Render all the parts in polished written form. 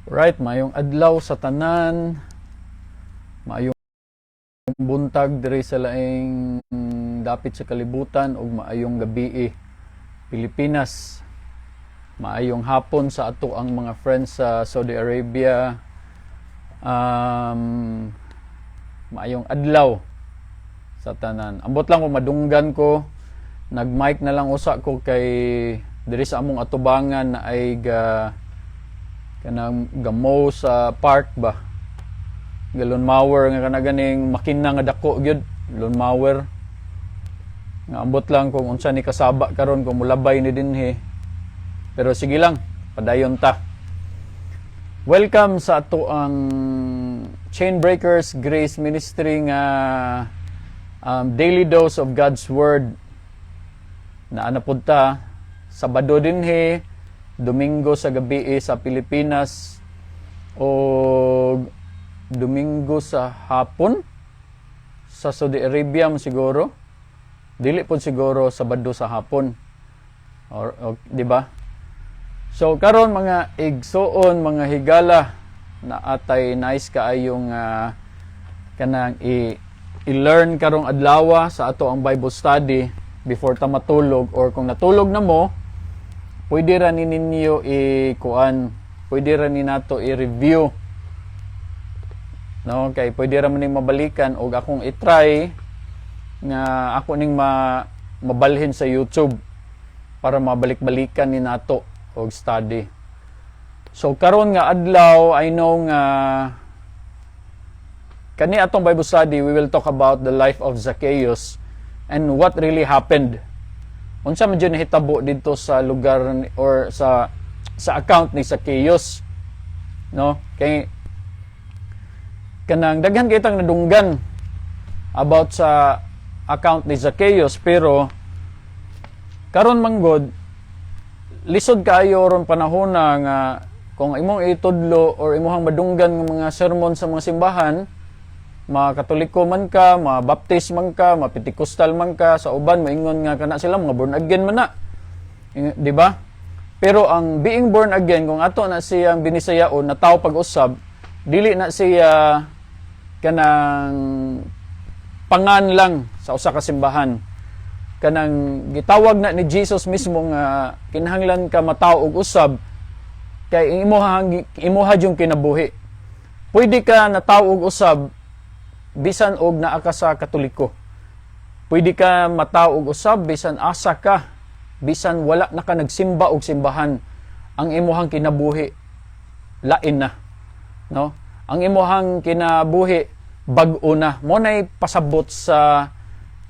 Right, maayong adlaw sa tanan. Maayong buntag diri sa laing dapit sa kalibutan ug maayong gabii, Pilipinas. Maayong hapon sa ato ang mga friends sa Saudi Arabia. Maayong adlaw sa tanan. Ambot lang kung madunggan ko, nag-mic na lang usa ko kay diri sa among atubangan na ay ga kanang gamo sa park ba, ga lawnmower nga kana ganing makina nga dako gyud, lawnmower nga ambot lang kung unsa ni kasaba karon kung mulabay ni dinhi, pero sige lang, padayon ta. Welcome sa ato ang Chainbreakers Grace Ministry nga daily dose of God's Word na ana pud ta Sabado dinhi, Domingo sa gabi sa Pilipinas o Domingo sa hapon sa Saudi Arabia mo siguro. Dili pod siguro Sabado sa hapon or, di ba? So karon, mga igsuon, mga higala, na atay nice kaayong kanang i-learn karong adlaw sa ato ang Bible study before ta matulog, or kung natulog na mo, pwede ra ni ninyo i-kuan, pwede ra ni nato i-review, no? Kay pwede ra man ning mabalikan og akong i-try nga ako ning mabalhin sa YouTube para mabalik-balikan ni nato og study. So karon nga adlaw, I know nga kani atong Bible study, we will talk about the life of Zacchaeus and what really happened, unsa man jud nahitabo didto sa lugar or sa account ni Zacchaeus, no? Kay kanang daghan kitang nadunggan about sa account ni Zacchaeus, pero karon manggod lisod kaayo ron panahon na nga kung imong itudlo or imuhang madunggan ng mga sermon sa mga simbahan, mga Katoliko man ka, mga Baptist man ka, mga Pentecostal man ka, sa uban moingon nga kana sila mga born again man na. Di ba? Pero ang being born again, kung ato na siyang binisayaon na tao pag-usab, dili na siya kanang pangan lang sa usa ka simbahan. Kanang gitawag na ni Jesus mismo nga kinahanglan ka matawo og usab kay imuha yung kinabuhi. Pwede ka natawo og usab bisan og naa ka sa Katoliko. Pwede ka matawo og usab bisan asa ka, bisan wala na ka nagsimba og simbahan, ang imuhang kinabuhi lain na. No? Ang imuhang kinabuhi bag-o na. Mo nay pasabot sa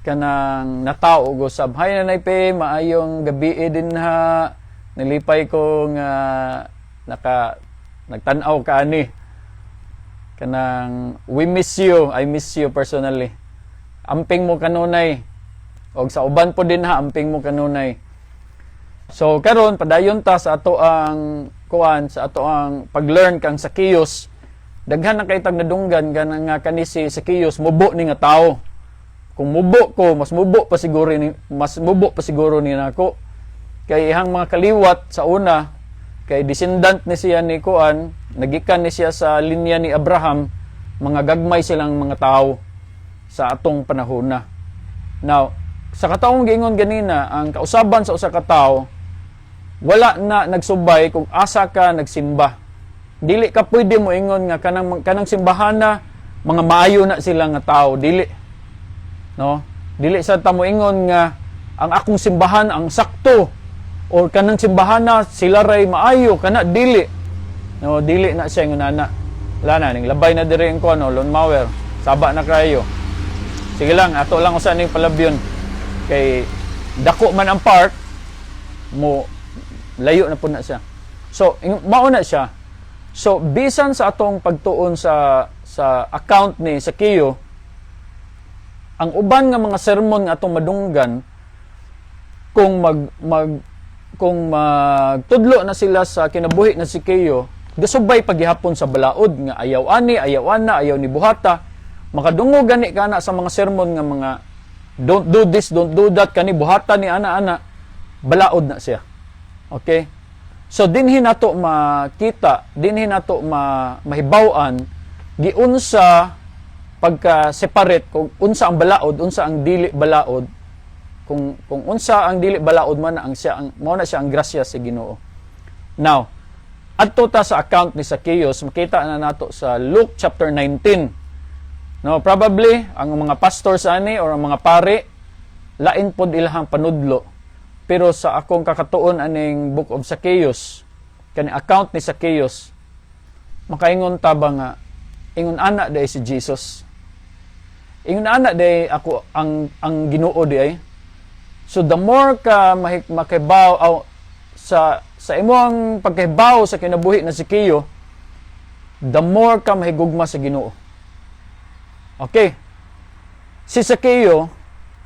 kanang natao og usab. Hi, Nanay Pe, maayong gabi din ha. Nilipay ko nga nagtan-aw ka ani. Kanang we miss you, I miss you personally. Amping mo kanunay. Og sa uban po din ha, amping mo kanunay. So karon padayon ta sa ato ang kuan, sa ato ang pag-learn kang Zacchaeus. Daghan na kay tag nadunggan kanang nga kani si Zacchaeus mubo ni nga tao. Kung mubo ko, mas mubo pa siguro ni nako. Kay ihang mga kaliwat sa una, kay descendant ni siya ni kuan, nagikan ni siya sa linya ni Abraham, mga gagmay silang mga tao sa atong panahon na. Now, sa kataong giingon ganina, ang kausaban sa usa ka tawo wala na nagsubay kung asa ka nagsimba. Dili ka pwede mo ingon nga kanang kanang simbahan na mga maayo na sila nga tao, dili. No? Dili sa ta mo ingon nga ang akong simbahan ang sakto or kanang simbahan na sila ray maayo kana, dili. No, dili na siya ingon ana. Wala na ning labay na diri ang kuno lawnmower. Saba na kayo. Sige lang, ato lang usa ning palabyon kay dako man ang park mo, layo na po na siya. So, mao na siya. So, bisan sa atong pagtuon sa account ni Zacchaeus, ang uban nga mga sermon nga atong madunggan kung magtudlo na sila sa kinabuhi na si Zacchaeus, gasubay paghihapon sa balaod nga ayaw ani, ayaw ana, ayaw ni buhata. Makadungog gani kana sa mga sermon nga mga "Don't do this, don't do that," kani buhata ni ana ana, balaod na siya. Okay? So dinhi nato makita, dinhi nato mahibaw-an giunsa pagka separate kung unsa ang balaod, unsa ang dili balaod, kung unsa ang dili balaod man ang siya ang mao na siya ang grasya sa Ginoo. Now, adto ta sa account ni Zacchaeus, makita na nato sa Luke chapter 19. No, probably ang mga pastors ani or ang mga pare, lain pod ilahang panudlo. Pero sa akong kakatuon aning Book of Zacchaeus, kani account ni Zacchaeus, makaingon ta ba nga ingon ana diay si Jesus? Ingon ana diay ako ang Ginoo diay. So the more ka makibaw aw, sa imong pagkahibaw sa kinabuhi na si Zacchaeus, the more ka mahigugma sa Ginoo. Okay. Si Zacchaeus,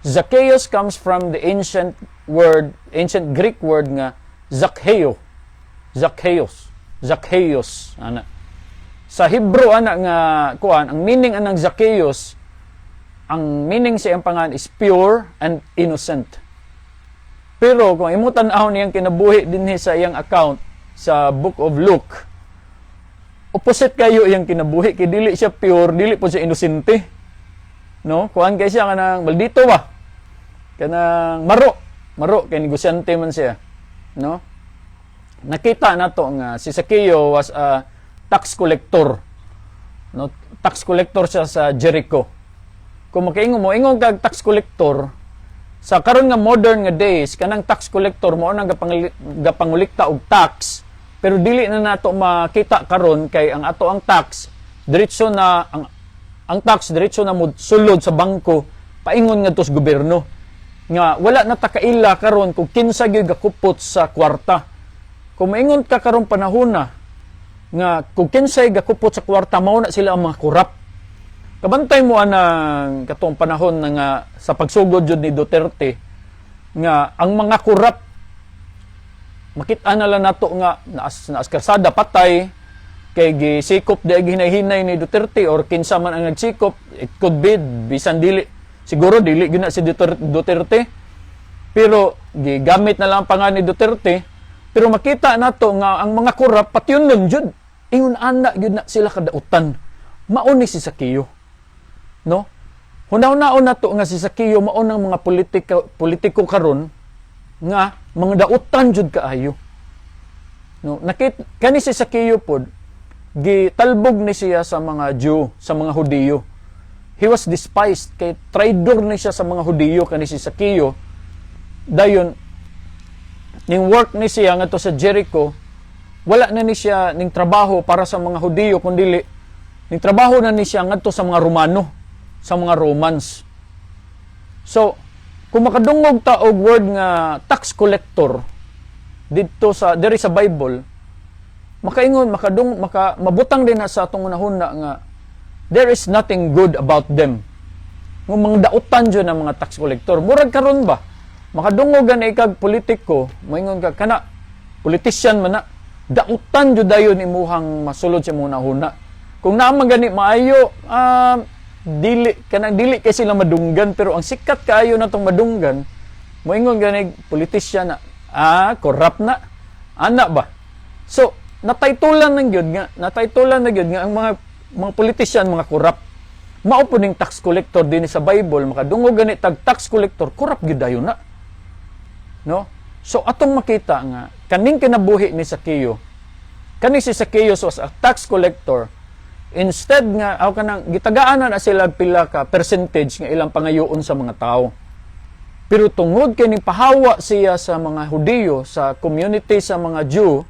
Zacchaeus comes from the ancient word, ancient Greek word nga Zacchaeo. Zacchaeus. Zacchaeus ana. Sa Hebrew ana nga kuan, ang meaning anang Zacchaeus, ang meaning sa iyang pangalan is pure and innocent. Pero kung imo tan-aw niyang kinabuhi dinhi sa iyang account sa Book of Luke, opposite kayo iyang kinabuhi kay dili siya pure, dili po siya inosente. No? Kuan kay siya, kanang maldito ba? Kanang maro, maro kay negosyante man siya. No? Nakita nato nga si Zacchaeus was a tax collector. No, tax collector siya sa Jericho. Kung makaingon mo, ingon kag tax collector, sa karon nga modern nga days, kanang tax collector mao nang gapangolekta og tax, pero dili na nato makita karon kay ang ato ang tax diretso na, ang tax diretso na mo sulod sa bangko paingon ngadto sa gobyerno nga wala na ta kaila karon kung kinsa gyud gakupot sa kwarta. Kung maingon ka karon panahon na nga kung kinsay gakupot sa kwarta, mao na sila ang mga korap. Kabantay mo anang katong panahon na nga sa pagsugod jud ni Duterte nga ang mga korap makita na lang nato nga naas karsada, patay kay gisikop di hinay-hinay ni Duterte or kinsa man ang nagsikop. It could be, bisan dili siguro, dili gyud na si Duterte, pero gigamit na lang ang pangalan ni Duterte. Pero makita nato nga ang mga korap patyon nun jud. Ingon ana gyud na sila kadautan. Mao ni si Zacchaeus, no? Hunaw-naon nato nga si Zacchaeus mao ng mga politiko karon nga mga dautan jud kaayo, no? Nakit kani si Zacchaeus pod, gitalbog ni siya sa mga Jew, sa mga Hudiyo. He was despised kay traidor ni siya sa mga Hudiyo, kani si Zacchaeus. Dayon ning work ni siya ngadto sa Jericho, wala na ni siya ning trabaho para sa mga Hudiyo, kundili ning trabaho na ni siya ngadto sa mga Romano, sa mga Romans. So kung makadungog ta og word nga tax collector didto sa diri sa Bible, makaingon makadung maka mabutang din na sa atong hunahuna nga there is nothing good about them, ng mga dautan jud ang mga tax collector. Murag karon ba, makadungog gani kag politiko, moingon ka kana politician man na, dautan jud dayon imuhang masulod sa imong hunahuna. Kung naa man gani maayo, dili kanang dili kay sila madunggan, pero ang sikat kaayo na tong madunggan, moingon gani politician na, ah, corrupt na ana ba. So nataytulan na gyud nga ang mga politician mga corrupt. Mao po ning tax collector din sa Bible, makadungog gani tag tax collector, corrupt gyud dayon na, no? So atong makita nga kaning kinabuhi ni Zacchaeus, kani si Zacchaeus was a tax collector. Instead nga aw kanang gitagaan na sila pila ka percentage nga ilang pangayoon sa mga tao. Pero tungod kay ning pahawa siya sa mga Hudiyo, sa community sa mga Jew,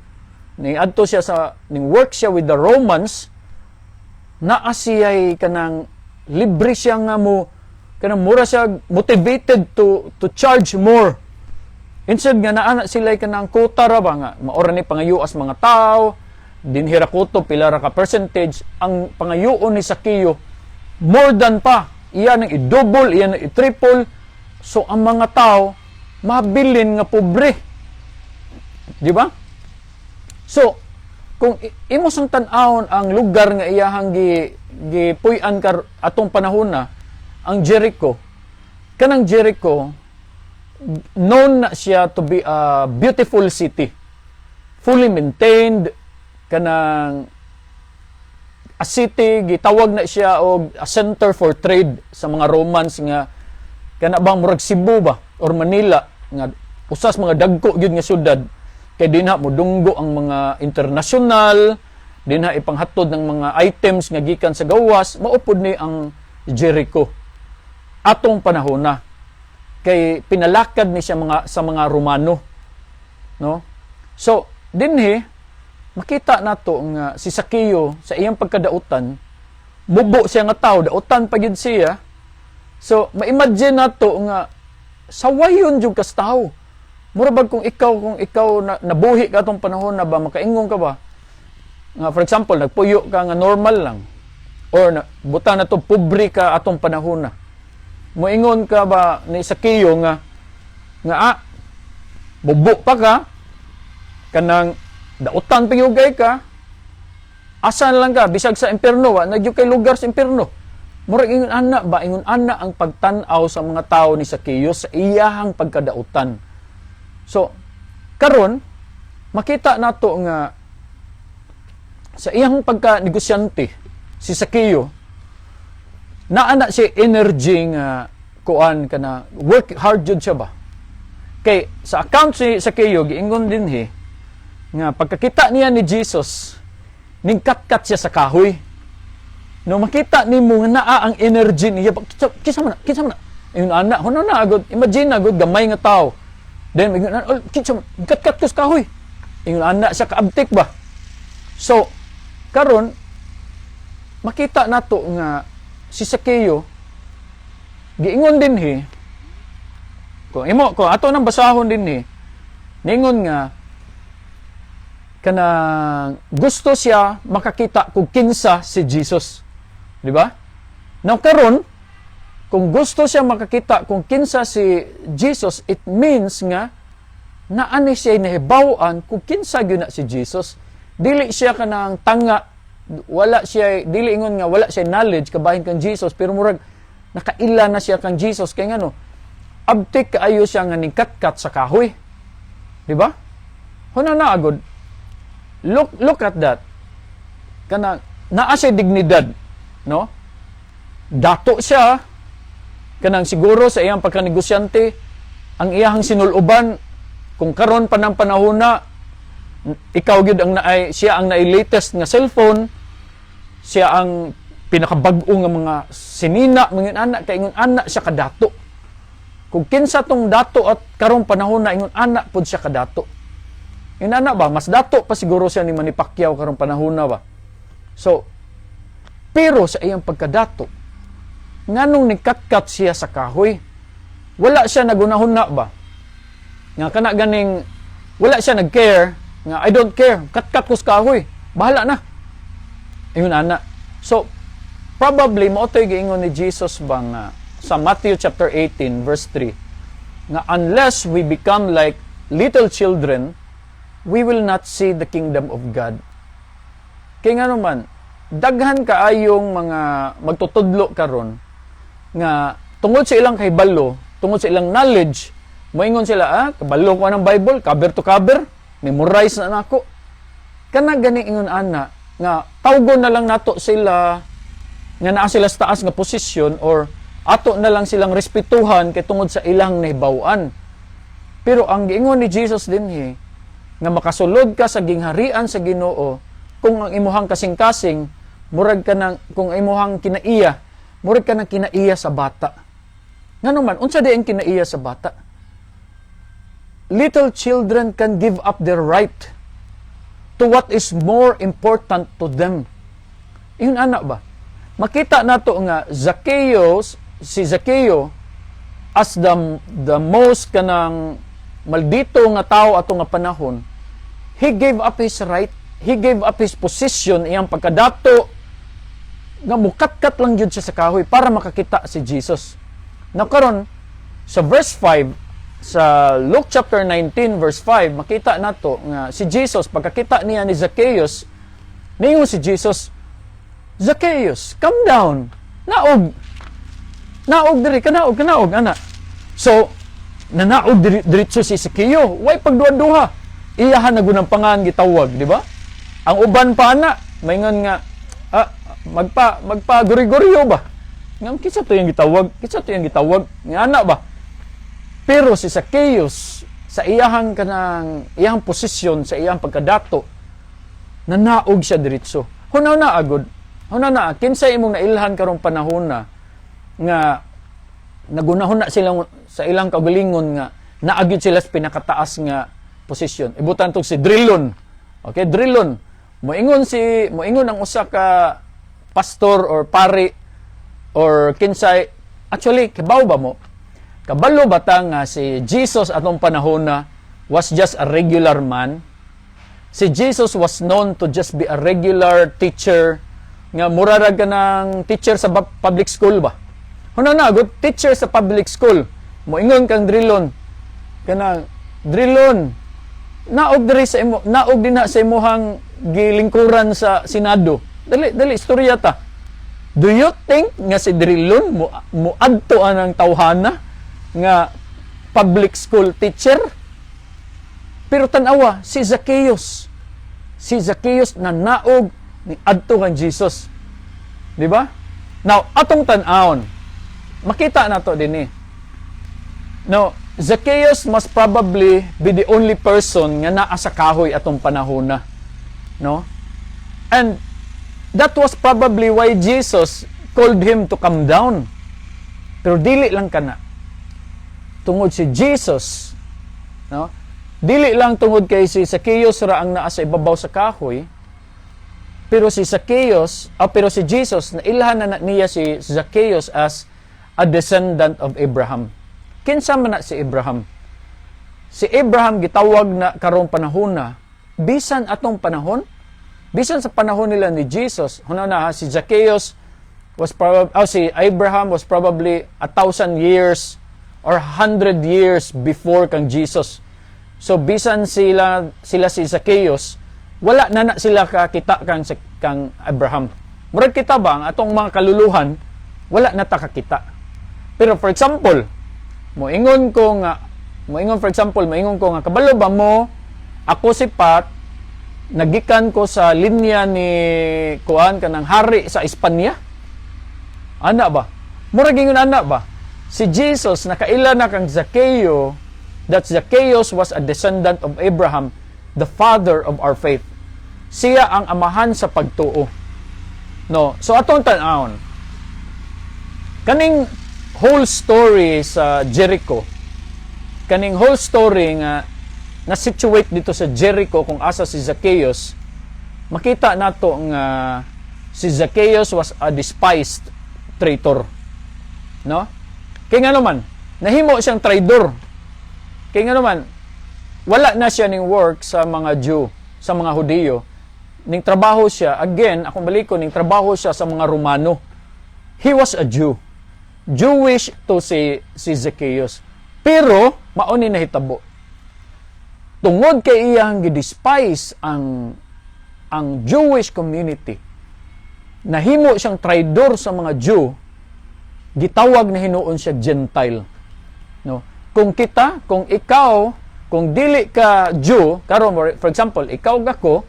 ning adto siya sa ning work siya with the Romans, naa siya'y kanang libre siya nga mo kanang mura siya motivated to charge more. Instead nga naa na sila kanang quota ra ba nga maora ni pangayoas mga tao dinhi ra kutob pila ra ka percentage, ang pangayoon ni Zacchaeus more than pa, iya nang i-double, iya nang i-triple. So ang mga tao mabilin nga pobre, di ba? So kung imo sang tan-awon ang lugar nga iyahang gipuy-an kar atong panahon na ang Jericho, kanang Jericho known na siya to be a beautiful city. Fully maintained, kanang a city, gitawag na siya og a center for trade sa mga Romans, nga kana bang murag Cebu ba or Manila, nga usas mga dagko gyud nga syudad, kay dinha modunggo ang mga international, dinha ipanghatod ng mga items nga gikan sa gawas. Mao pud ni ang Jericho atong panahon na, kay pinalakad ni siya mga sa mga Romano, no? So dinhi makita nato nga si Sakeo, sa iyang pagkadautan, bubo siya nga tao, dautan pa gyud siya. So ma-imagine nato nga sawayon jud kas tao. Mura bag kung ikaw na, nabuhi ka atong panahon na ba, makaingon ka ba nga, for example, nagpuyo ka nga normal lang or na, buta na to, pobre ka atong panahon na, moingon ka ba ni Sakeo nga ah, bubo pa ka, kanang dautan pa gyud ka, asa na lang ka, bisag sa impierno wa na gyud kay lugar sa impierno? Murag ingon ana ba, ingon ana ang pagtan-aw sa mga tao ni Sakeo sa iyahang pagkadautan. So karon makita nato nga sa iyang pagka-negosyante, si Sakeo, naa na siya energy nga kuan, kana work hard jud siya ba. Kay sa account si Sakeo, giingon dinhi nga pagkakita niya ni Jesus, ningkatkat siya sa kahoy. No, makita nimo nga naa ang energy niya. Kinsa man na? Kinsa man na? Ingon ana, huno na agad, imagine agad gamay nga tao. Then ingon ana, "Oh, kinsa man, katkat ko sa kahoy." Ingon ana siya kaabtik ba. So karon makita nato nga si Sakeo, giingon dinhi, kung imo ko ato nang basahon dinhi, ningon nga kanang gusto siya makakita kung kinsa si Jesus. Di ba? Now karon, kung gusto siya makakita kung kinsa si Jesus, it means nga naani siya nahibaw-an kung kinsa gyud na si Jesus. Dili siya kanang tanga, wala siya, dili ingon nga wala siya knowledge kabahin kang Jesus, pero murag nakaila na siya kang Jesus, kay ngano abtik kaayo siya nga ningkatkat sa kahoy. Di ba? Huna na agad. Look at that. Kana naa siya dignidad, no? Dato siya, kanang siguro sa iyang pagkanegosyante, ang iyahang sinuluban, kung karon pa ng panahon na ikaw gyud ang naay, siya ang naay latest nga cellphone, siya ang pinakabag-o nga mga sinina, mga anak, kay ingon ana siya kadato. Kung kinsa tong dato at karong panahon na, ingon ana pud siya kadato. Ingon ana ba, mas dato pa siguro siya ni Manny Pacquiao karong panahon na ba. So pero sa iyang pagkadato, nganong nikatkat siya sa kahoy? Wala siya nagunahon na ba nga kana ganing wala siya nag-care nga "I don't care, katkat ko sa kahoy, bahala na," ingon ana. So probably mao to'y giingon ni Jesus ba nga sa Matthew chapter 18 verse 3 nga unless we become like little children, we will not see the kingdom of God. Kay nga naman, daghan kaayong mga magtutudlo karon nga tungod sa ilang kahibalo, tungod sa ilang knowledge, moingon sila, "Ah, kabalo ko ng Bible, cover to cover, memorize na nako." Kana gani ingon ana nga tawgon na lang nato sila nga naa sila sa taas nga posisyon or ato na lang silang respetuhan kay tungod sa ilang nahibaw-an. Pero ang giingon ni Jesus dinhi nga makasulod ka sa gingharian sa Ginoo kung ang imuhang kasing-kasing murag ka ng, kung ang imuhang kinaiya murag ka ng kinaiya sa bata. Ngano man, unsa di ang kinaiya sa bata? Little children can give up their right to what is more important to them. Ingon ana ba? Makita nato nga Zacchaeus, si Zacchaeo, as the most kanang maldito nga tao ato nga panahon, he gave up his right, he gave up his position, iyang pagkadato, nga mukatkat lang gyud siya sa kahoy para makakita si Jesus. Now karon sa verse 5 sa Luke chapter 19 verse 5, makita nato nga si Jesus, pagkakita niya ni Zacchaeus, ningon si Jesus, "Zacchaeus, come down. Naog. Naog diri, kanaog, kanaog, ana." So, nanaog diri, diretso si Zacchaeo. Way pagduha-duha. Iyahan na gunang pangan gitawag, di ba? Ang uban pa na, maingon nga, ah, magpa guri-guriyo ba? Nga kinsa to yung gitawag? Kinsa to yung gitawag? Nga ana ba? Pero si Zacchaeus sa iyahang kanang iyahang posisyon, sa iyahang pagkadato, nanaog siya diretso. Hunaw na agod. Hunaw na, kinsa imong nailhan karong panahon na nga nagunahon na silang sa ilang kaugalingon nga naagid sila sa pinakataas nga posisyon? Ibutan tong si Drilon. Okay, Drilon. Moingon ang usa ka pastor or pari or kinsay. Actually, kibaw ba mo? Kabalo ba ta nga si Jesus atong panahon na was just a regular man? Si Jesus was known to just be a regular teacher nga mura ra ka ng teacher sa public school ba? Hunaw na, good teacher sa public school. Moingon kang Drilon. Kanang Drilon, naog diri sa imo, naog din na sa imuhang gilingkuran sa Senado. Dali, dali, istorya ta. Do you think nga si Drilon mo adto anang tawhana nga public school teacher? Pero tanawa, si Zacchaeus. Si Zacchaeus na naog ni adto kang Jesus. Di ba? Now, atong tan-awon. Makita nato din eh. No, Zacchaeus must probably be the only person nga naa sa kahoy atong panahon na. No? And that was probably why Jesus called him to come down. Pero dili lang kana. Tungod si Jesus, no? Dili lang tungod kay si Zacchaeus ra ang naa sa ibabaw sa kahoy, pero si Zacchaeus, pero si Jesus, nailhan na niya si Zacchaeus as a descendant of Abraham. Kinsa man na si Abraham? Si Abraham gitawag na karong panahon na, bisan atong panahon, bisan sa panahon nila ni Jesus, hunaw na ha, si Zacchaeus was probably, oh, si Abraham was probably 1,000 years or 100 years before kang Jesus. So bisan sila sila si Zacchaeus, wala na na sila kakita kang Abraham. Murag kita ba ang atong mga kaluluhan, wala na ta kakita. Pero for example, moingon for example, moingon ko nga, "Kabalo ba mo, ako si Pat, nagikan ko sa linya ni kuan kanang hari sa Espanya?" Ana ba? Murag ingon ana ba? Si Jesus nakaila na kang Zacchaeus, that Zacchaeus was a descendant of Abraham, the father of our faith. Siya ang amahan sa pagtuo. No, so atong tan-awon. Kaning whole story sa Jericho, kaning whole story nga na situate dito sa Jericho kung asa si Zacchaeus, makita nato nga si Zacchaeus was a despised traitor. No? Kay nga naman, nahimo siyang traidor. Kay nga naman, wala na siya ning work sa mga Jew, sa mga Hudiyo. Ning trabaho siya, again, akong balikon, ning trabaho siya sa mga Romano. He was a Jew. Jewish to si Zacchaeus. Pero, mao ni nahitabo. Tungod kay iyang gidespise ang Jewish community, nahimo siyang traidor sa mga Jew, gitawag na hinuon siya Gentile. No? Kung kita, kung ikaw, kung dili ka Jew, karon, for example, ikaw gako,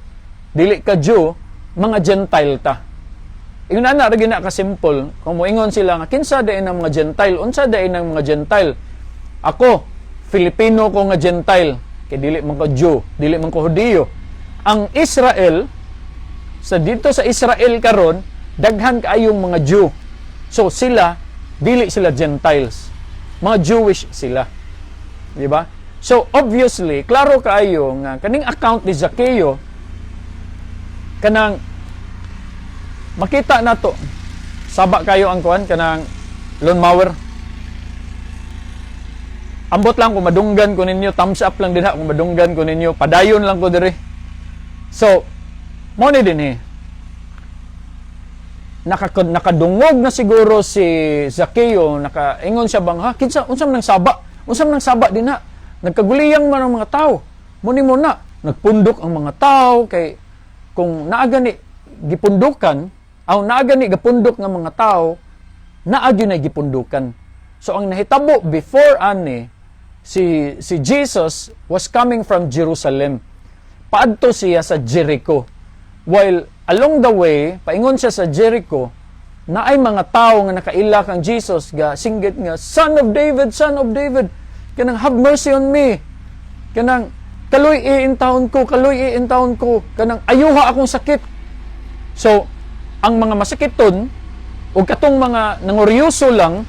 dili ka Jew, mga Gentile ta. Ingon ana ra gina ka simple. Kung moingon sila nga kinsa diay ang mga Gentile, unsa diay ang mga Gentile? Ako, Filipino ko nga Gentile, kay dili man ko Jew, dili man ko Hudiyo. Ang Israel, sa dito sa Israel karon, daghan kaayong mga Jew. So sila, dili sila Gentiles. Mga Jewish sila. Di ba? So obviously, klaro kaayo nga kaning account ni Zacchaeo, kanang makita nato saba kayo ang kuan kanang lawnmower. Ambot lang kung madunggan ko ninyo, thumbs up lang din ha kung madunggan ko ninyo, padayon lang ko diri. So, mo ni din eh. Nakadungog na siguro si Zacchaeo, nakaingon siya bang, "Ha, kinsa, unsa man ang saba? Unsa man ang saba din ha? Nagkaguliyang man ang mga tao." Muni mo na, nagpundok ang mga tao, kay kung naa gani gipundukan, aw naa gani gapundok nga mga tao, naa gyud na gipundukan. So ang nahitabo before ani, si Jesus was coming from Jerusalem. Paadto siya sa Jericho. While along the way, paingon siya sa Jericho, naay mga tao nga nakaila kang Jesus ga singgit nga, "Son of David, Son of David, kanang have mercy on me. Kanang kaluy-i intawon ko, kaluy-i intawon ko, kanang ayuha akong sakit." So, ang mga masakiton ug katong mga nanguryoso lang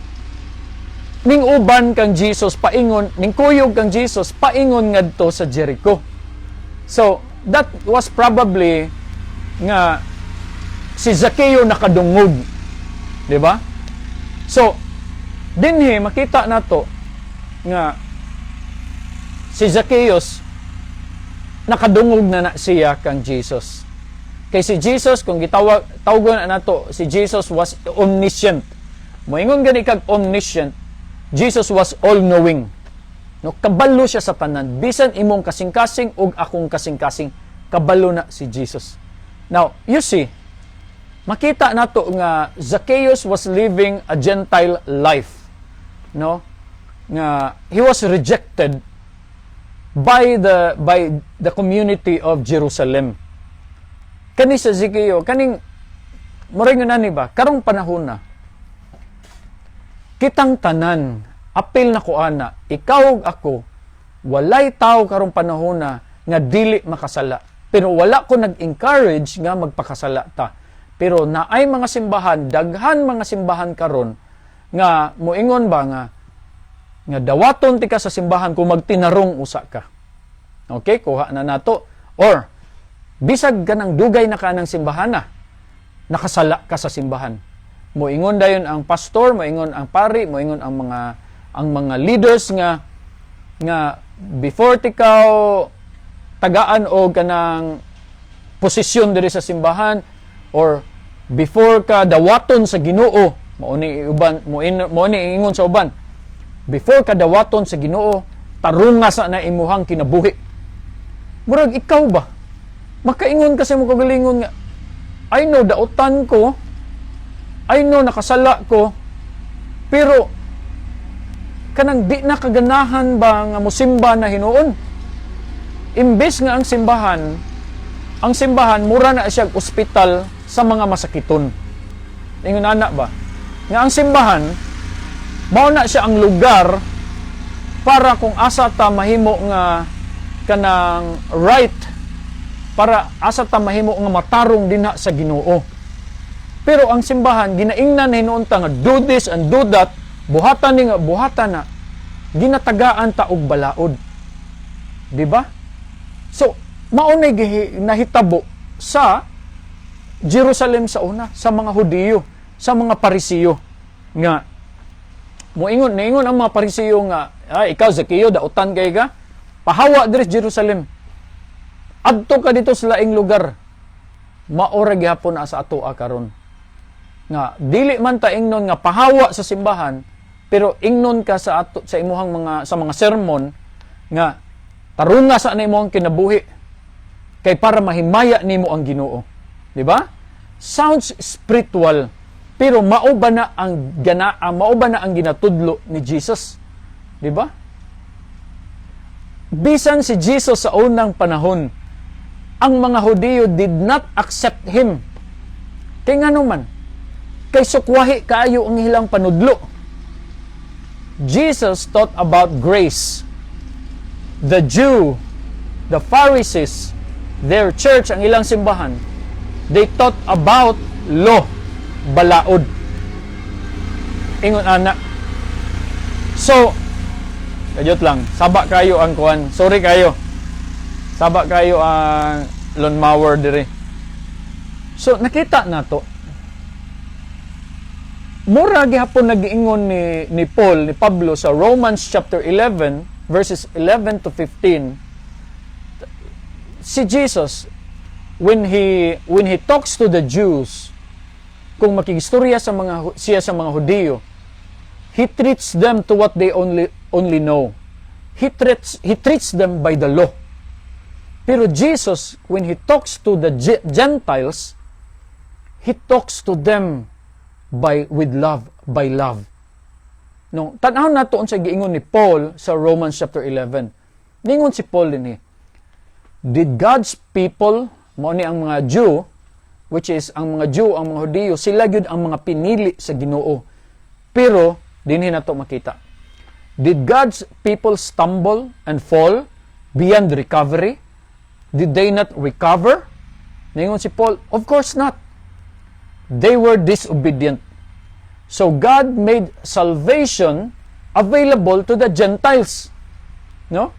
ning uban kang Jesus paingon, ning kuyog kang Jesus paingon ngadto sa Jericho. So, that was probably nga si Zacchaeo nakadungog. Di ba? So, dinhi makita nato nga si Zacchaeus nakadungog na na siya kang Jesus. Kay si Jesus, kung gitawag tawgon na nato, si Jesus was omniscient. Moingon gani kag omniscient, Jesus was all-knowing. No, kabalo siya sa tanan. Bisan imong kasing-kasing ug akong kasing-kasing, kabalo na si Jesus. Now, you see, makita nato nga Zacchaeus was living a Gentile life. No? Nga he was rejected by the community of Jerusalem. Kani sa Zacchaeus, kaning murag nga nani ba, karong panahon na kitang tanan, apil na ko ana, ikaw ug ako, walay tao karong panahon na nga dili makasala. Pero wala ko nag-encourage nga magpakasala ta. Pero naay mga simbahan, daghan mga simbahan karon nga moingon ba nga dawaton tika sa simbahan kung magtinarong usa ka. Okay, kuha na nato. Or bisag ka ng dugay na ka ng simbahan na, nakasala ka sa simbahan. Moingon dayon ang pastor, moingon ang pari, moingon ang mga leaders nga before tikaw tagaan og kanang posisyon diri sa simbahan or before ka dawaton sa Ginoo, mao ni uban mo ni ingon sa uban, before ka dawaton sa Ginoo, tarunga sa na imuhang kinabuhi. Murag ikaw ba, makaingon ka sa imong kagalingon nga, "I know dautan ko, I know nakasala ko," pero kanang di na kaganahan ba nga musimba na hinuon? Imbes nga ang simbahan mura na siya ospital sa mga masakiton. Ingon ana ba? Nga ang simbahan mao na siya ang lugar para kung asa ta mahimo nga kanang right, para asa ta mahimo nga matarong dinha sa Ginoo. Pero ang simbahan ginaingnan na hinuon ta nga do this and do that, buhatan ni nga buhatan na, ginatagaan ta og balaod. Di ba? So, mao na nahitabo sa Jerusalem sa una, sa mga Hudiyo, sa mga Parisiyo nga moingon, niingon ang mga Parisiyo nga, "Ah, ikaw Zacchaeo, dautan kay ka, pahawa diri sa Jerusalem, adto ka dito sa laing lugar." Mao ra gihapon na sa atoa karon nga dili man ta ingnon nga pahawa sa simbahan, pero ingnon ka sa ato, sa imuhang mga, sa mga sermon nga tarunga sa na imong kinabuhi kay para mahimaya nimo ang Ginoo, di ba? Sounds spiritual, pero mao ba na ang ginatudlo ni Jesus, di ba? Bisan si Jesus sa unang panahon, ang mga Hudiyo did not accept him. Kay ngano man? Kay sukwahi kaayo ang ilang panudlo. Jesus taught about grace. The Jew, the Pharisees, their church, ang ilang simbahan, they taught about law, balaod. Ingon ana. So, kajot lang, saba kayo ang kuan. Sorry kayo. Saba kayo ang lawnmower dire. So, nakita na to. Mura gihapon nagiingon ni Paul, ni Pablo sa Romans chapter 11 verses 11 to 15. Si Jesus, when he talks to the Jews, kung makigistorya sa mga siya sa mga Hudiyo, he treats them to what they only know. He treats them by the law. Pero Jesus, when he talks to the Gentiles, he talks to them by with love, by love. No, tan-aw nato unsa giingon ni Paul sa Romans chapter 11. Ningon si Paul dinhi. Did God's people, mao ni ang mga Jew, which is ang mga Jew, ang mga Hudiyo, sila gyud ang mga pinili sa Ginoo. Pero dinhi nato makita. Did God's people stumble and fall beyond recovery? Did they not recover? Ningon si Paul, of course not. They were disobedient. So God made salvation available to the Gentiles. No?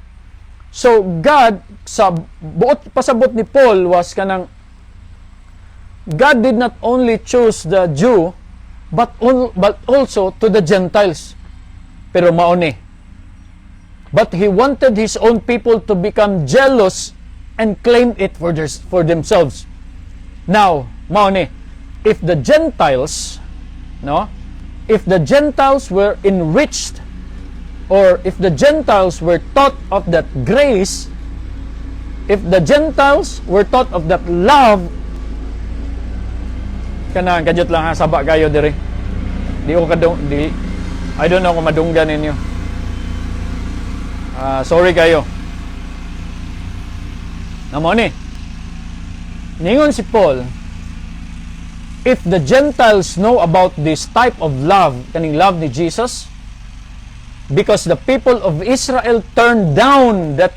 So God, sa buot pasabot ni Paul was kanang God did not only choose the Jew but also to the Gentiles. Pero mao ni. But he wanted his own people to become jealous and claim it for themselves. Now, mao ni, if the Gentiles, no? If the Gentiles were enriched or if the Gentiles were taught of that grace, if the Gentiles were taught of that love, kanang kadyot lang ha, saba kayo diri. Di ko kadung di, I don't know kung madunggan ninyo. Ah, sorry kayo. Mao ni. Ningon si Paul, if the Gentiles know about this type of love, kaning love ni Jesus, because the people of Israel turned down that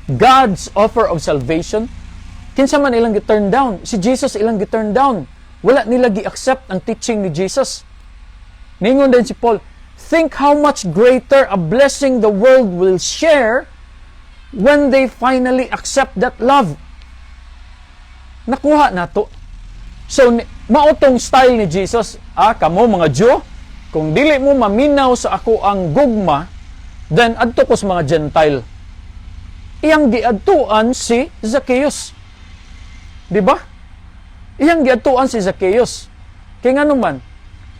God's offer of salvation, kinsa man ilang gi-turn down? Si Jesus ilang gi-turn down. Wala nila gi-accept ang teaching ni Jesus. Ningon din si Paul, think how much greater a blessing the world will share when they finally accept that love. Nakuha nato. So, mao tong style ni Jesus, kamo mga Jew, kung dili mo maminaw sa ako ang gugma, then adto ko sa mga Gentile. Iyang giadtuan si Zacchaeus. Di ba? Iyang giadtuan si Zacchaeus. Kaya nga naman,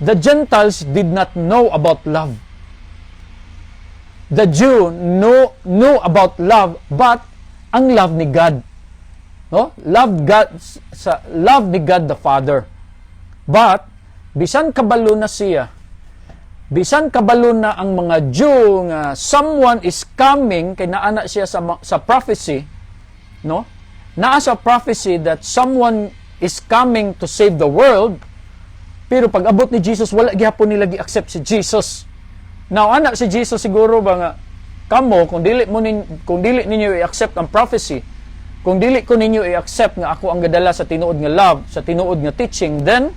the Gentiles did not know about love. The Jew knew about love, but ang love ni God. No? Love God sa love ni God the Father. But bisan kabalo na siya, bisan kabalo na ang mga Jew nga someone is coming, kay naa na siya sa prophecy, no? Naa sa prophecy that someone is coming to save the world, pero pag abot ni Jesus, wala gihapon nila gi-accept si Jesus. Now, anak si Jesus siguro ba nga kamo, kung dili ninyo i-accept ang prophecy, kung dili ko ninyo i-accept nga ako ang gadala sa tinuod nga love, sa tinuod nga teaching, then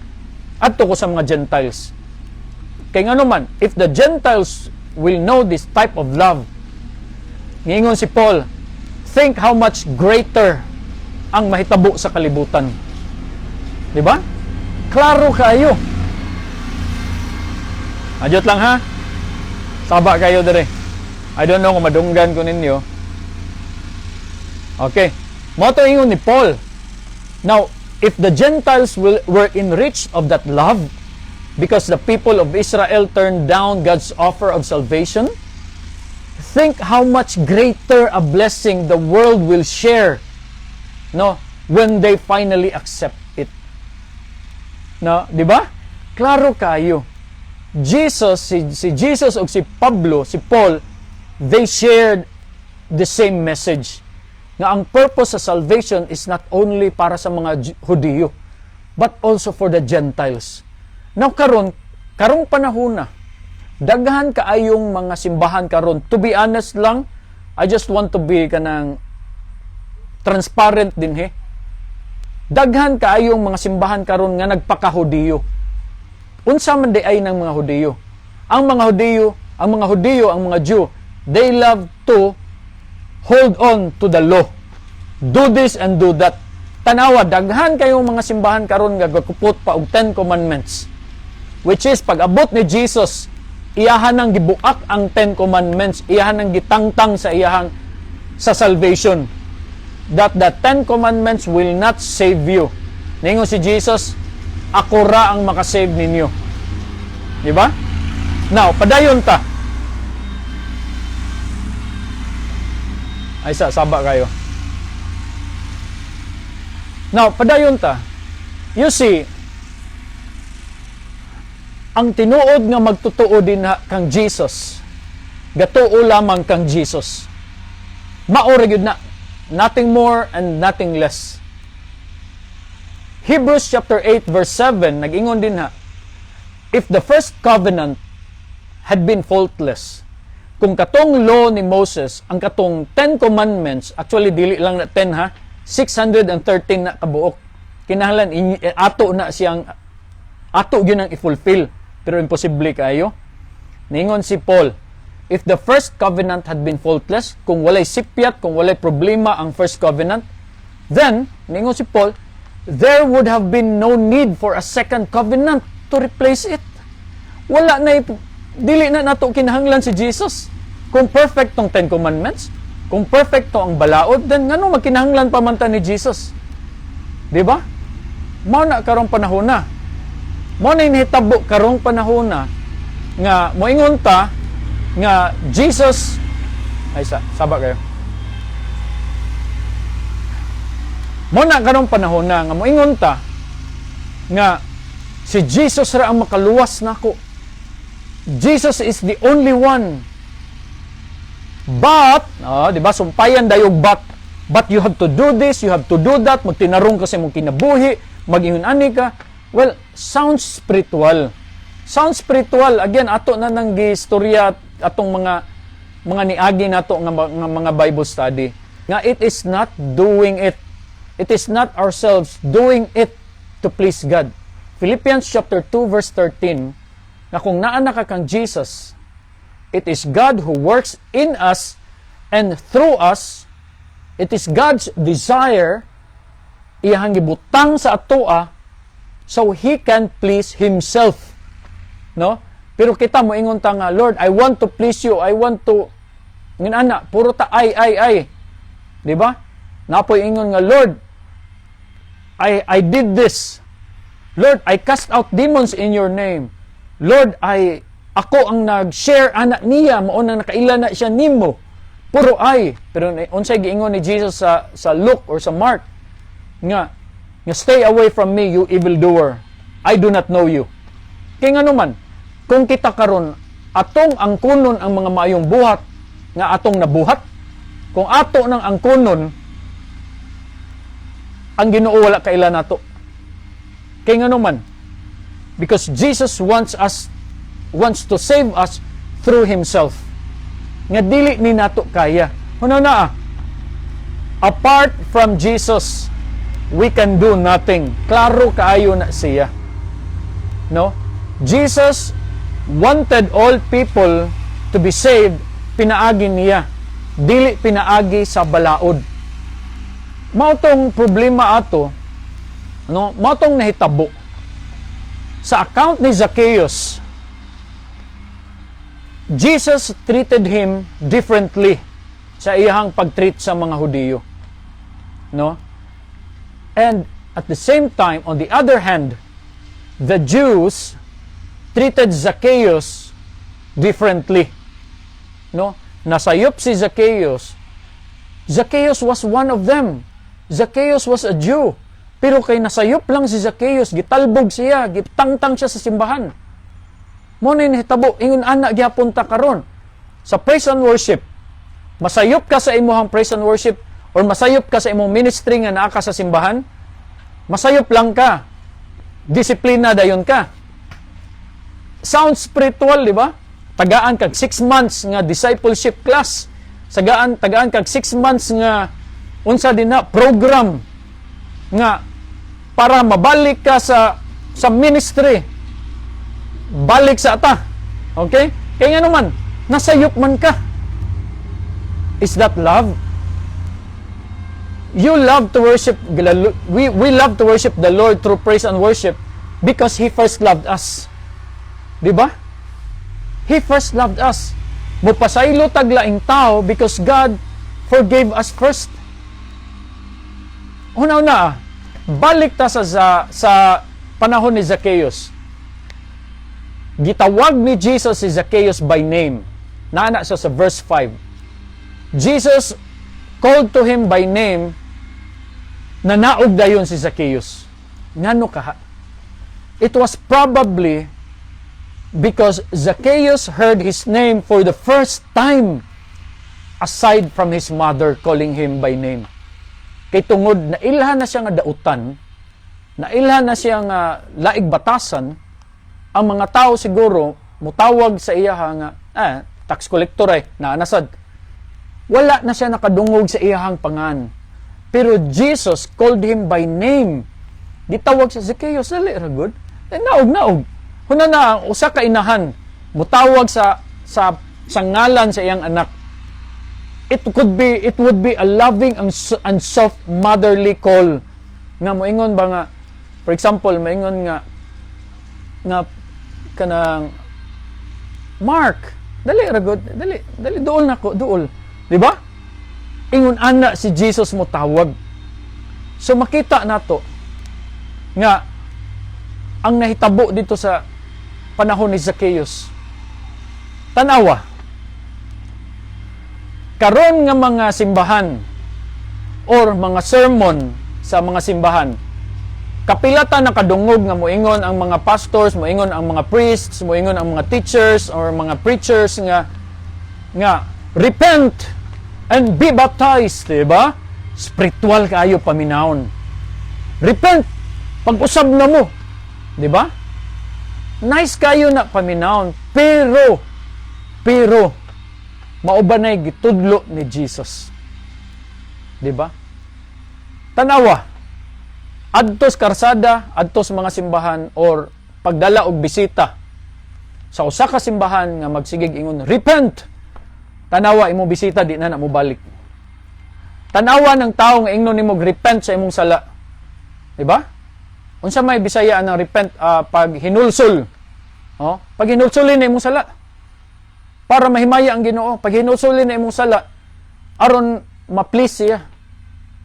adto ko sa mga Gentiles. Kay ngano man, if the Gentiles will know this type of love, ngingon si Paul, think how much greater ang mahitabo sa kalibutan. Di ba? Klaro kayo. Adyot lang ha. Saba kayo dire. I don't know kung madunggan ko ninyo. Okay. Mao to ingon ni Paul. Now, if the Gentiles were enriched of that love because the people of Israel turned down God's offer of salvation, think how much greater a blessing the world will share, no, when they finally accept it. No, di ba? Klaro kayo. Jesus, si Jesus o si Pablo, si Paul, they shared the same message. Nga ang purpose sa salvation is not only para sa mga Hudiyo, but also for the Gentiles. Now karon, karong panahon na, daghan kaayong mga simbahan karon. To be honest lang, I just want to be kanang transparent din he. Daghan kaayong mga simbahan karon nga nagpakahudiyo. Unsa man di ay ng mga Hudiyo? Ang mga Hudiyo, ang mga Jew, they love to hold on to the law. Do this and do that. Tanawa, daghan kayong mga simbahan karon nga gakupot pa og Ten Commandments. Which is, pag abot ni Jesus, iyahan nang gibuak ang Ten Commandments, iyahan nang gitangtang sa iyahang sa salvation. That the Ten Commandments will not save you. Ningon si Jesus, "Ako ra ang makasave ninyo." Di ba? Now, padayon ta. Ay, sa saba kayo. Now, padayon ta. You see, ang tinuod nga magtotoo din na kang Jesus, gatuo lamang kang Jesus. Mao ra gyud na. Nothing more and nothing less. Hebrews chapter 8 verse 7 nag-ingon din ha, if the first covenant had been faultless, kung katong law ni Moses, ang katong 10 Commandments, actually dili lang na 10 ha, 613 na kabuok. Kinahanglan ato na siyang ato gyud ang i-fulfill, pero imposible kayo. Ningon si Paul, if the first covenant had been faultless, kung walay sipyat, kung walay problema ang first covenant, then, ningon si Paul, there would have been no need for a second covenant to replace it. Wala na, dili na nato kinahanglan si Jesus. Kung perfect tong Ten Commandments, kung perfect to ang balaod, then ngano magkinahanglan pa man ta ni Jesus? Di ba? Mao na karong panahon na. Mao na nahitabo karong panahon na nga moingon ta nga Jesus ay sa saba kayo. Mao na karong panahon na nga moingon ta nga si Jesus ra ang makaluwas nako. Jesus is the only one. But, oh, di ba, sumpayan dayog but. But you have to do this, you have to do that, magtinarong ka sa imong kinabuhi, mag-ingon ani ka. Well, sounds spiritual. Sounds spiritual. Again, ato na nang gistorya atong mga niagi nato nga mga Bible study. Nga it is not doing it. It is not ourselves doing it to please God. Philippians chapter 2 verse 13, nga kung naa na ka kang Jesus, it is God who works in us and through us. It is God's desire, iyahang gibutang sa atoa so He can please Himself. No? Pero kita moingon ta nga, "Lord, I want to please you. I want to," ngan ana, puro ta ay ay ay. Di ba? Napoy ingon nga, "Lord, I did this. Lord, I cast out demons in your name. Lord, I ako ang nag-share ana niya, mao nang nakaila na siya nimo." Puro ay. Pero unsay giingon ni Jesus sa Luke or sa Mark nga, "Stay away from me, you evildoer. I do not know you." Kay ngano man, kung kita karon atong angkunon ang mga maayong buhat nga atong nabuhat, kung ato nang angkunon, ang Ginoo wala kaila nato. Kay ngano man, because Jesus wants to save us through Himself. Nga dili ni nato kaya. Huno na ah. Apart from Jesus, we can do nothing. Klaro kaayo na siya. No? Jesus wanted all people to be saved, pinaagi niya. Dili pinaagi sa balaod. Mao tong problema ato, no? Mao tong nahitabo. Sa account ni Zacchaeus, Jesus treated him differently sa iyahang pag-treat sa mga Hudiyo. No? And at the same time, on the other hand, the Jews treated Zacchaeus differently. No? Nasayop si Zacchaeus. Zacchaeus was one of them. Zacchaeus was a Jew. Pero kay nasayop lang si Zacchaeus, gitalbog siya, gitangtang siya sa simbahan. Mao na nahitabo, ingon ana gyapon ta karon. Sa praise and worship, masayop ka sa imuhang praise and worship or masayop ka sa imong ministry nga naa ka sa simbahan, masayop lang ka. Disiplina dayon ka. Sounds spiritual, di ba? Tagaan kag 6 months nga discipleship class. Tagaan kag 6 months nga unsa din na program nga para mabalik ka sa ministry. Balik sa ata. Okay? Kaya nga naman, nasayop man ka. Is that love? You love to worship, we love to worship the Lord through praise and worship because He first loved us. Di ba? He first loved us. Mupasaylo tag laing tao because God forgave us first. Una-una, balik ta sa panahon ni Zacchaeus. Gitawag ni Jesus si Zacchaeus by name. Naa na siya sa verse 5. Jesus called to him by name, nanaog dayon si Zacchaeus. Ngano kaha? It was probably because Zacchaeus heard his name for the first time aside from his mother calling him by name. Kay tungod nailhan na siya nga dautan, nailhan na siya nga laig batasan, ang mga tao siguro mutawag sa iya nga, "Ah, tax collector ay, naanasad." Wala na siya nakadungog sa iyahang pangan. Pero Jesus called him by name. Gitawag sa Zacchaeus, "Dali ra gud." Eh, naog naog. Huna na ang usa ka inahan mutawag sa ngalan sa iyang anak. It would be a loving and soft motherly call nga moingon ba nga, for example, moingon nga kanang, "Mark, dali ra gud, dali dali, duol nako, duol," di ba? Ingon ana si Jesus mo tawag. So makita nato nga ang nahitabo dito sa panahon ni Zacchaeus. Tanawa karon nga mga simbahan or mga sermon sa mga simbahan, kapila ta nakadungog nga moingon ang mga pastors, moingon ang mga priests, moingon ang mga teachers or mga preachers nga "Repent and be baptized," di ba? Spiritual kaayo paminawon. "Repent, pag-usab na mo," di ba? Nice kayo na paminawon, pero mao ba na'y gitudlo ni Jesus? Di ba? Tanawa, adtos karsada, adtos mga simbahan or pagdala og bisita sa usa ka simbahan nga magsigig ingon, "Repent." Tanawa imong bisita, di na na mobalik. Tanawa ng tao nga ingnon nimo repent sa imong sala. Di ba? Unsa may Bisaya ang repent? Pag hinulsol. Oh, pag hinulsulin na imong sala para mahimaya ang Ginoo. Pag hinulsulin na imong sala aron ma-please siya.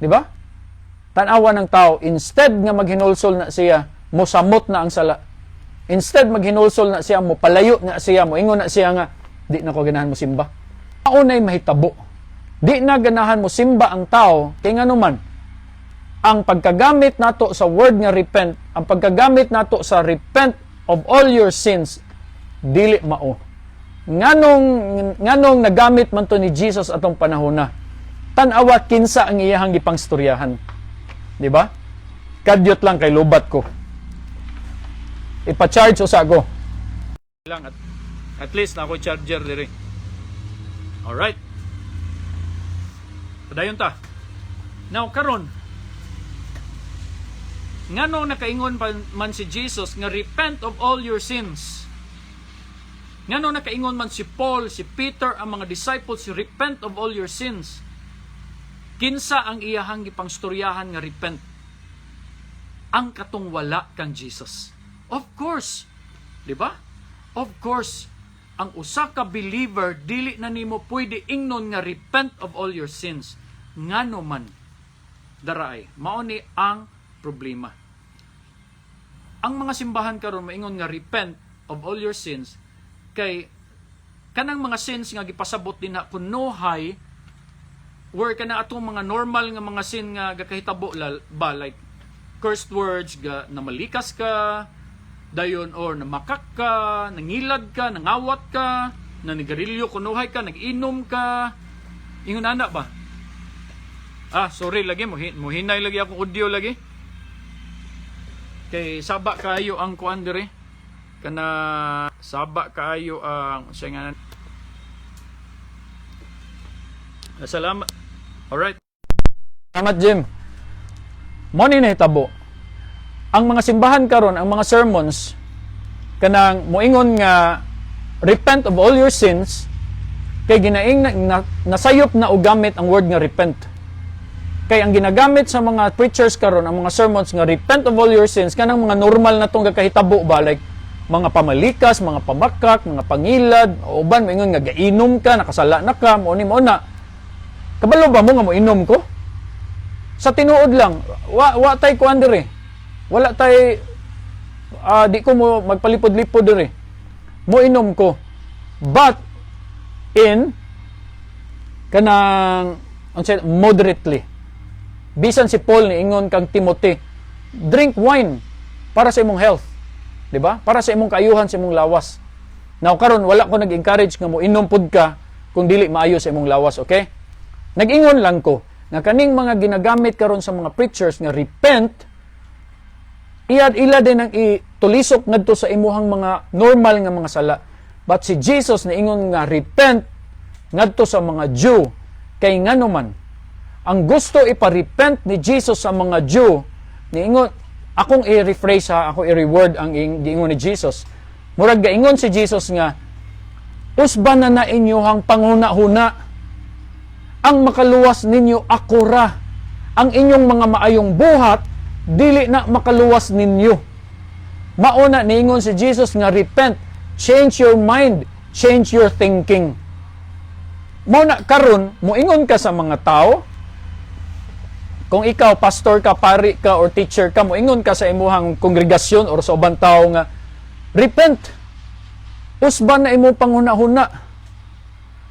Di ba? Tanawa ng tao, instead nga maghinulsol na siya, mosamot na ang sala. Instead maghinulsol na siya, mo palayo na siya, moingon na siya nga, "Di na ko ganahan mo simba." Maunay mahitabo. Di na ganahan mo simba ang tao, kay ngano man, ang pagkagamit nato sa word nga repent, ang pagkagamit nato sa "Repent of all your sins," dili mao. Nganong nagamit man to ni Jesus atong panahon na? Tan-awa kinsa ang iyahang gipangstoryahan. Di ba? Kadyot lang kay lobat ko. Ipa-charge usa ko. Lang at least na ako charger diri. Alright. Padayon ta. Now karon, ngano nakaingon pa man si Jesus nga "Repent of all your sins"? Ngano nakaingon man si Paul, si Peter, ang mga disciples, "Repent of all your sins"? Kinsa ang iyahang gipangstoryahan nga repent? Ang katong wala kang Jesus. Of course. Di ba? Of course, ang usa ka believer, dili na nimo pwede ingnon nga "Repent of all your sins." Ngano man daraay, mao ni ang problema. Ang mga simbahan karon maingon nga "Repent of all your sins" kay kanang mga sins nga gipasabot din na kunohay where kana atong mga normal nga mga sin nga gakahitabo ba, like cursed words, ga namalikas ka dayon or namakak ka, nangilad ka, nangawat ka, nanigarilyo kunuhay ka, nag-inom ka, ingon ana ba? Ah, sorry lagi mo muhinay lagi akong audio lagi kay saba kayo ang kuan diri, kana saba kaayo ang siya nga. Salamat. Alright. Salamat, Jim. Mo ni nahitabo. Ang mga simbahan karon, ang mga sermons kanang moingon nga "Repent of all your sins" kay ginaing na, nasayop na og gamit ang word nga repent. Kay ang ginagamit sa mga preachers karon, ang mga sermons nga "Repent of all your sins," kanang mga normal na tong gakahitabo ba, like mga pamalikas, mga pamakak, mga pangilad, o uban moingon nga gainom ka, nakasala na ka, mo ni mo na. Kabalo ba mo nga mo inom ko? Sa tinuod lang, wa tay kuan diri. Wala tay di ko mo magpalipod-lipod diri. Mo inom ko. But in kanang unsa, moderately. Bisan si Paul niingon kang Timothy, "Drink wine para sa imong health." Di ba? Para sa imong kaayuhan sa imong lawas. Now karon, wala ko nag-encourage nga mo inom pud ka kung dili maayo sa imong lawas, okay? Nag-ingon lang ko Nga kaning mga ginagamit karon sa mga preachers nga repent, iyad ila din ang itulisok ngadto sa imuhang mga normal nga mga sala. But si Jesus niingon nga repent ngadto sa mga Jew, kay ngano man ang gusto ipa-repent ni Jesus sa mga Jew, niingon, akong i-rephrase ha, ako i-reword ang giingon ni Jesus. Murag gaingon si Jesus nga, "Usba na na inyohang panghuna-huna. Ang makaluwas ninyo, ako ra. Ang inyong mga maayong buhat, dili na makaluwas ninyo." Mauna niingon si Jesus nga repent, change your mind, change your thinking. Mao na karon moingon ka sa mga tao, kung ikaw pastor ka, pari ka or teacher ka, moingon ka sa imuhang kongregasyon or sa ubang tao nga repent. Usba na imong panghuna-huna.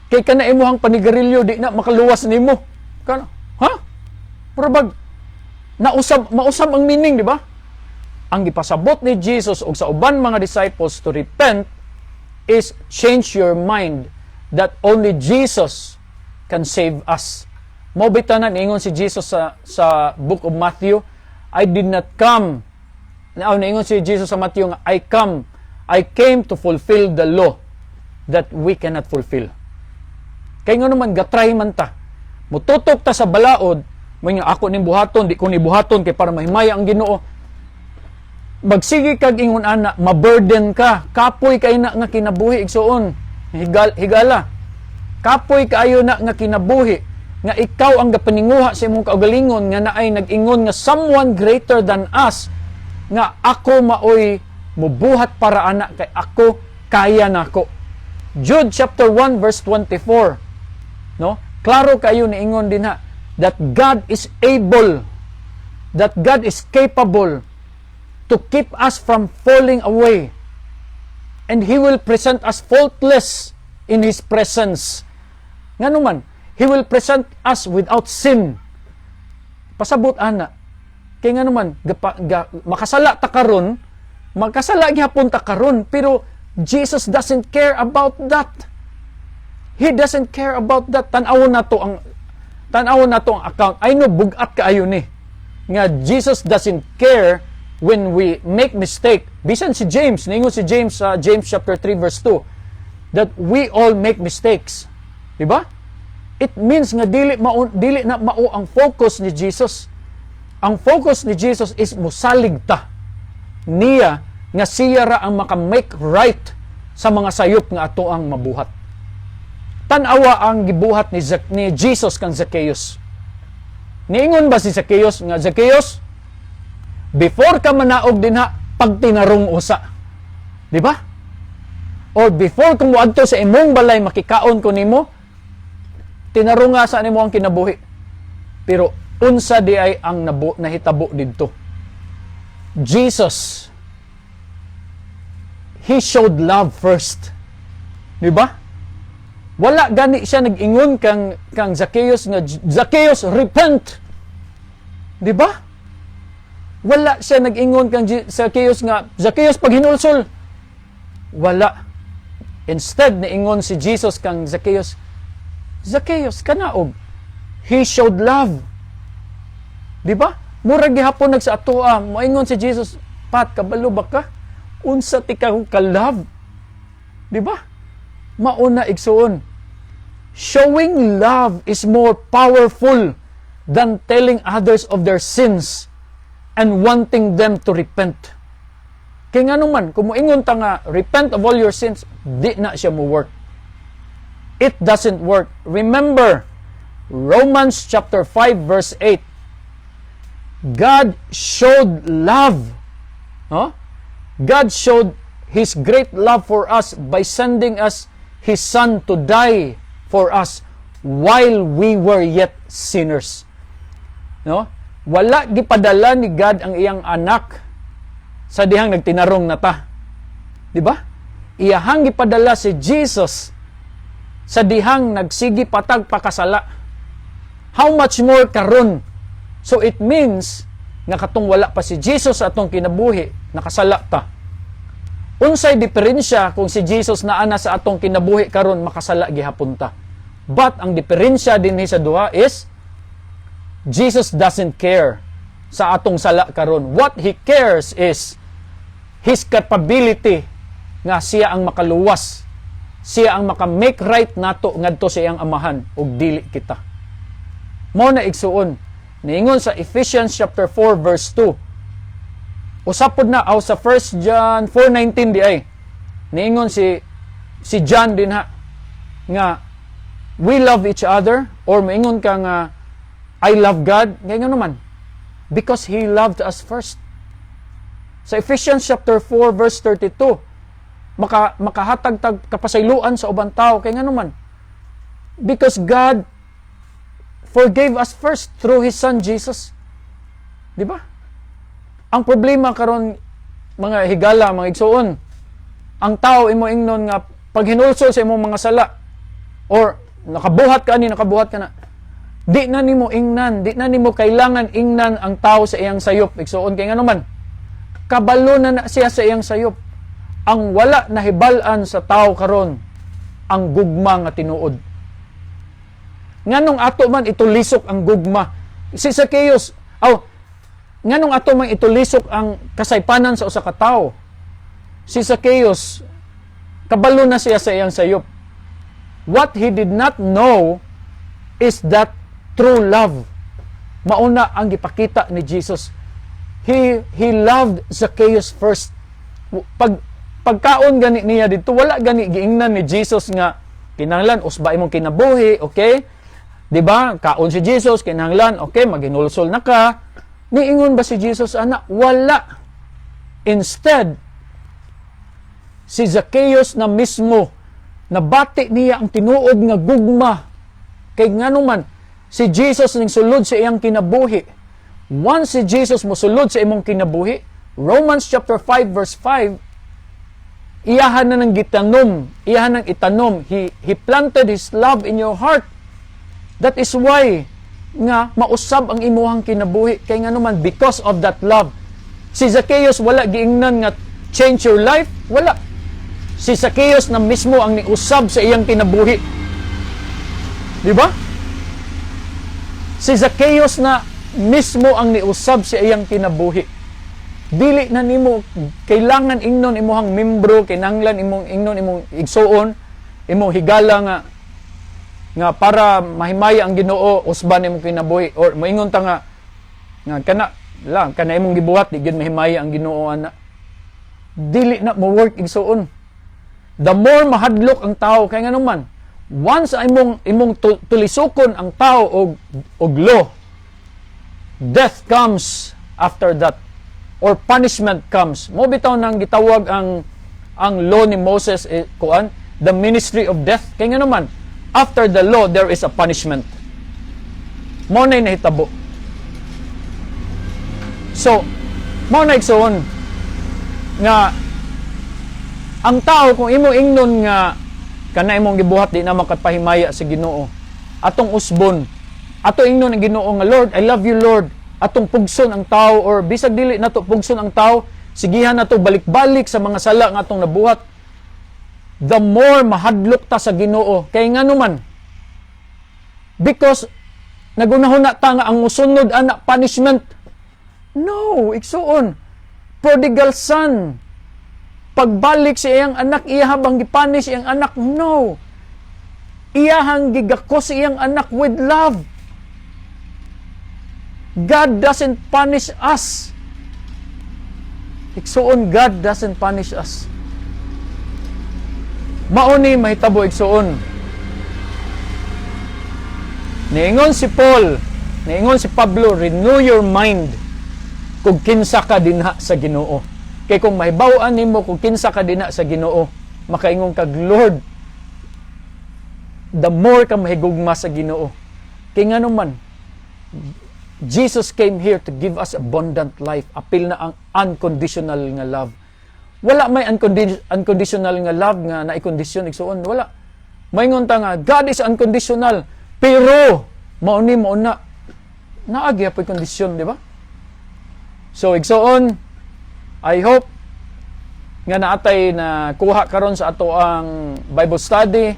Kay kana imuhang panigarilyo, di na makaluwas nimo. Kana, ha? Murag nausab, mausab ang meaning, di ba? Ang gipasabot ni Jesus og sa uban mga disciples to repent is change your mind that only Jesus can save us. Mao bitaw na niingon si Jesus sa Book of Matthew, "I did not come." Now, niingon si Jesus sa Matthew nga, "I came to fulfill the law that we cannot fulfill." Kay nga naman, gatry man ta. Mututok ta sa balaod, mo nga ako ning buhaton, di ko ni buhaton kay para mahimaya ang Ginoo. Magsige kag ingon ana, ma-burden ka, kapoy kay na nga kinabuhi, igsuon. Higala. Kapoy kaayo na nga kinabuhi nga ikaw ang gapaninguha sa imong kaugalingon nga naay nag-ingon nga someone greater than us, nga ako maoy mubuhat para ana kay ako kaya nako. Jude chapter 1 verse 24. No? Klaro kayo niingon din ha that God is able, that God is capable to keep us from falling away. And He will present us faultless in His presence. Ngano man, He will present us without sin. Pasabot ana. Kay ngano man, makasala ta karon, makasala gihapon ta karon, pero Jesus doesn't care about that. He doesn't care about that. Tan-awon nato ang account. I know bugat kaayo ni nga Jesus doesn't care when we make mistake. Bisan si James, ningon si James sa James chapter 3 verse 2 that we all make mistakes. Di ba? It means nga dili na mao ang focus ni Jesus. Ang focus ni Jesus is musalig ta niya nga siya ra ang maka-make right sa mga sayop nga ato ang mabuhat. Tan-awa ang gibuhat ni Jesus kang Zacchaeus. Niingon ba si Zacchaeus nga, "Zacchaeus, before ka manaog dinha, pagtinarong usa"? Di ba? Or "Before kung moadto sa imong balay, makikaon ko nimo, tinarong nga sa nimo ang kinabuhi." Pero unsa di ay ang nahitabo didto? Jesus, He showed love first. Di ba? Wala gani siya nag-ingon kang Zacchaeus nga, "Zacchaeus, repent." Di ba? Wala siya nag-ingon kang Zacchaeus nga, "Zacchaeus, paghinulsol." Wala. Instead, niingon si Jesus kang Zacchaeus, "Zacchaeus, kanaog." He showed love. Di ba? Murag gihapon nag sa atoa, moingon si Jesus, "Pat, kabalo ba ka? Unsa ti ka ka-love?" Di ba? Mauna, igsuon. Showing love is more powerful than telling others of their sins and wanting them to repent. Kay nga naman, kung moingon ta nga, "Repent of all your sins," di na siya mo work. It doesn't work. Remember, Romans chapter 5 verse 8. God showed love. Huh? God showed His great love for us by sending us His Son to die for us while we were yet sinners. No? Wala gipadala ni God ang iyang anak sa dihang nagtinarong na ta. Di ba? Iyahang gipadala si Jesus sa dihang nagsigi pa tag pakasala. How much more karon? So it means nga katong wala pa si Jesus sa atong kinabuhi, nakasala ta. Unsay diferensya kung si Jesus naa na sa atong kinabuhi karon, makasala gihapon ta? But ang diferensya dinhi sa duha is Jesus doesn't care sa atong sala karon. What He cares is His capability nga siya ang makaluwas. Siya ang maka-make right nato ngadto sa iyang Amahan ug dili kita. Mao na, igsuon. Niingon sa Ephesians chapter 4 verse 2. Usab pod na aw sa 1 John 4:19 di ay. Niingon si John dinha nga we love each other or maingon ka nga "I love God," ngayon naman because He loved us first. Sa Ephesians chapter 4 verse 32, makahatag tag kapasayloan sa ubang tao kay ngano man, because God forgave us first through His Son Jesus. Di ba? Ang problema karon, mga higala, mga igsuon, ang tao imo ingnon nga pag hinulsol sa imong mga sala or nakabuhat ka ani, nakabuhat ka na, di na nimo ingnan, di na nimo kailangan ingnan ang tao sa iyang sayop, igsuon, kay ngano man, kabalo na na siya sa iyang sayop. Ang wala nahibal-an sa tao karon, ang gugma nga tinuod. Nganong ato man itulisok ang gugma? Si Zacchaeus, aw, nganong ato man itulisok ang kasaypanan sa usa ka tawo? Si Zacchaeus, kabalo na siya sa iyang sayop. What he did not know is that true love. Mauna ang gipakita ni Jesus. He loved Zacchaeus first. Pagkaon gani niya dito, wala gani giingnan ni Jesus nga kinahanglan usba imong kinabuhi, okay? 'Di ba? Kaon si Jesus, kinahanglan okay, maghinulsol na ka. Niingon ba si Jesus ana? Wala. Instead, si Zacchaeus na mismo, nabati niya ang tinuod nga gugma. Kay ngano man, si Jesus ning sulod sa iyang kinabuhi. Once si Jesus mosulod sa imong kinabuhi, Romans chapter 5 verse 5, iyahan na ng gitanom, iyahan ng itanom. He planted His love in your heart. That is why nga mausab ang imuhang kinabuhi. Kay ngano man, because of that love. Si Zacchaeus, wala giingnan nga "Change your life," wala. Si Zacchaeus na mismo ang niusab sa iyang kinabuhi. Di ba? Si Zacchaeus na mismo ang niusab sa iyang kinabuhi. Dili na nimo kailangan ingnon imuhang membro, kinahanglan imong ingnon imong igsuon, imong higala nga para mahimaya ang Ginoo, usban imong kinabuhi, or moingon ta nga kana lang, kana imong gibuhat, di gyud mahimaya ang Ginoo ana. Dili na mo work, igsuon. The more mahadlok ang tao, kay ngano man, once imong tulisukon ang tao og law, death comes after that or punishment comes. Mo bitaw nang gitawag ang law ni Moses, eh, kuan, the ministry of death, kay ngano man, after the law there is a punishment. Mo na nahitabo. So mao na, igsuon, nga ang tao, kung imo ingnon nga kana imong gibuhat di na makapahimaya sa Ginoo, atong usbon, ato ingnon ang Ginoo nga, "Lord, I love you, Lord." Atong pugson ang tao or bisag dili nato pugson ang tao, sigihan nato balik-balik sa mga sala nga atong nabuhat, the more mahadlok ta sa Ginoo. Kay ngano man, because nagunahuna ta nga ang musunod ana, punishment. No, igsuon. Prodigal son, pagbalik sa iyang anak, iya bang gipunish iyang anak? No, iyahang gigakos iyang anak with love. God doesn't punish us. Igsuon, God doesn't punish us. Mauni mahitabo, igsuon. Niingon si Paul, niingon si Pablo, "Renew your mind kung kinsa ka dinha sa Ginoo." Kay kung mahibaw-an nimo kung kinsa ka dinha sa Ginoo, makaingon kag, "Lord," the more ka mahigugma sa Ginoo. Kay ngano man, Jesus came here to give us abundant life. Apil na ang unconditional nga love. Wala may unconditional nga love nga naikondisyon, igsuon. Wala. Maingon ta nga God is unconditional. Pero mao ni mao na naa gyapoy kondisyon, di ba? So igsuon, I hope nga naatay na kuha karon sa ato ang Bible study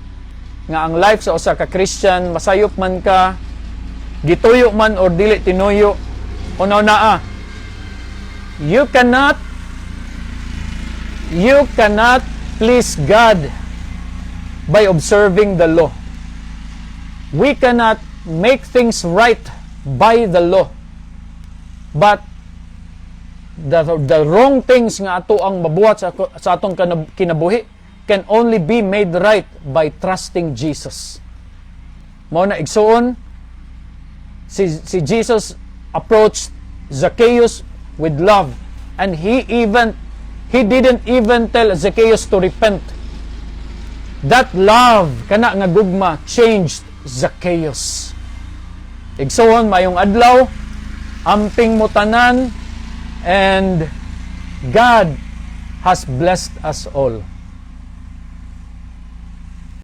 nga ang life sa usa ka Christian, masayop man ka, Gituyo man or dili tinuyo, una-una, you cannot please God by observing the law. We cannot make things right by the law. But the wrong things nga ato ang mabuhat sa atong kinabuhi can only be made right by trusting Jesus. Mao na, igsuon, si Jesus approached Zacchaeus with love and he didn't even tell Zacchaeus to repent. That love, kana nga gugma, changed Zacchaeus. Igsuon, mayong adlaw, amping mo tanan, and God has blessed us all.